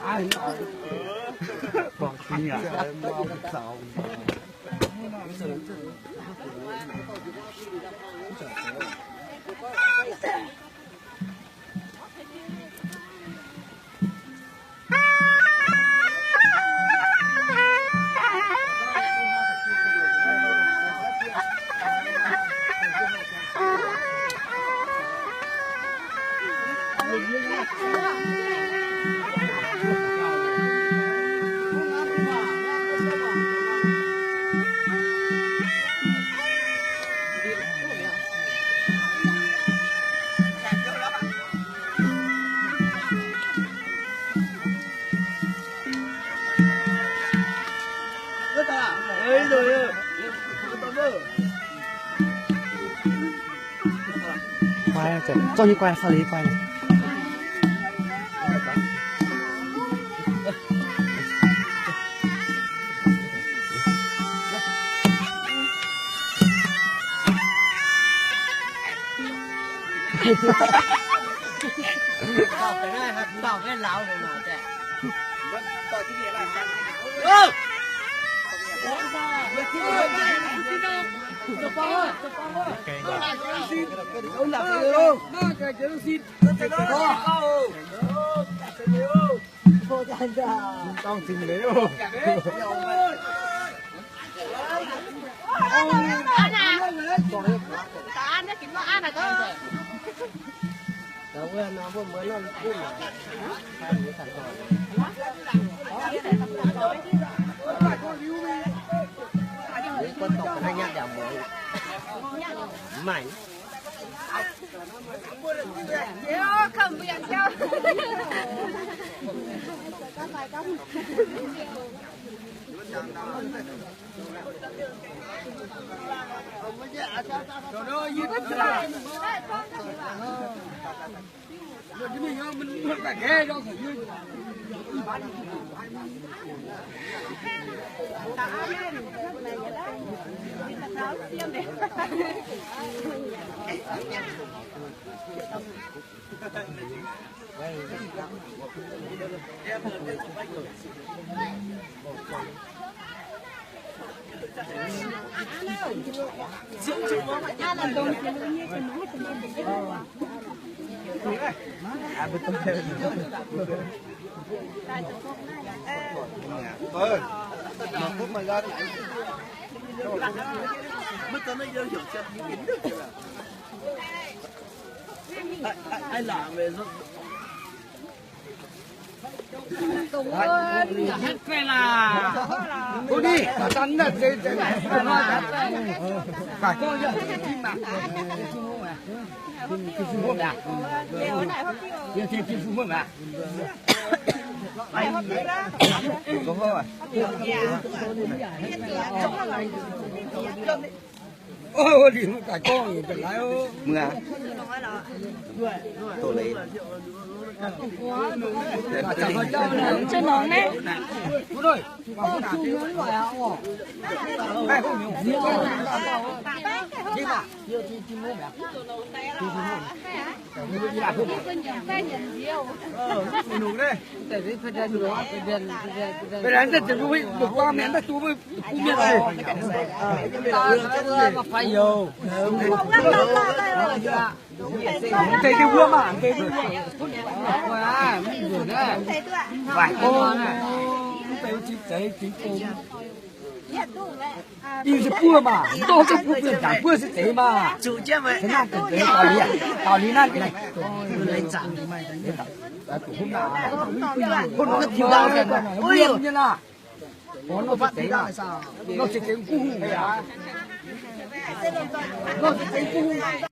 Guai, zorqv nyei guai, faa liuz guai. Ov, lingh hnangv daaih gorngv nyei, benx lai ov. Mv aqv. Doz leiz. Ih, se buov maah, dorh se buov, buov nzangc buov se zeiz maah. Naaiv deix daux liuz, daux liuz naaiv, bun nor se zeiz maah. Nor se zeiz, nor se zeiz guv hungh. Nor se zeiz guv hungh.